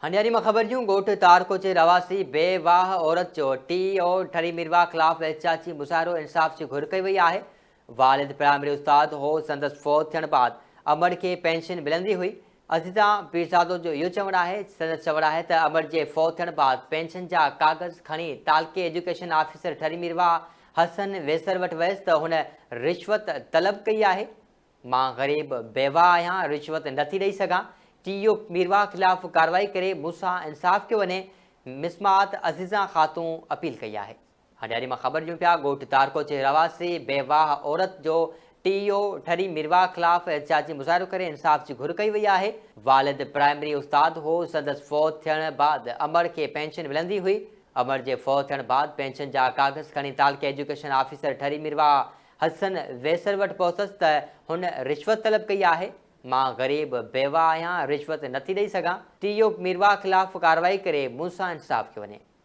هنياري مان خبر ڏيون ڳوٺ تارڪو جي رهواسي بي واهه عورت جو ٽي او ٺري ميرواهه خلاف احتجاجي مظاهرو انصاف جي گهر ڪئي وئي آهي. والد پرائمري استاد هو سندس فوت ٿيڻ بعد امڙ کي پينشن ملندي هئي. عزيزه پيرزادو جو اهو چوڻ آهي سندس چوڻ آهي ته امڙ جي فوت ٿيڻ بعد پينشن جا ڪاغذ کڻي تعلقي ايجوڪيشن آفيسر ٺري ميرواهه حسن ويسر وٽ ويس ته هن رشوت طلب ڪئي آهي. مان غريب بيواهه آهيان، رشوت نه ٿي ڏئي سگهان، ٽي او ميرواهه خلاف ڪارروائي ڪري مون سان انصاف ڪيو وڃي، مسمات عزيزان خاتون اپيل ڪئي آهي. هنڊياري مان خبر ڏيون پيا ڳوٺ تارڪو جي رهواسي بيواهه عورت جو ٽي او ٺري ميرواهه خلاف احتجاجي مظاهرو ڪري انصاف جي گهر ڪئي وئي آهي. والد پرائمري استاد هو، سندس فوت ٿيڻ بعد امڙ کي پينشن ملندي هئي، امڙ جي فوت ٿيڻ بعد پينشن جا ڪاغذ کڻي تعلقي ايجوڪيشن آفيسر ٺري ميرواهه حسن ويسر وٽ پهتس ته هن رشوت طلب ڪئي آهي، مان غريب بيواهه آهيان، رشوت نٿي ڏئي سگهان، ٽي او ميرواهه خلاف ڪارروائي ڪري مون سان انصاف ڪيو وڃي.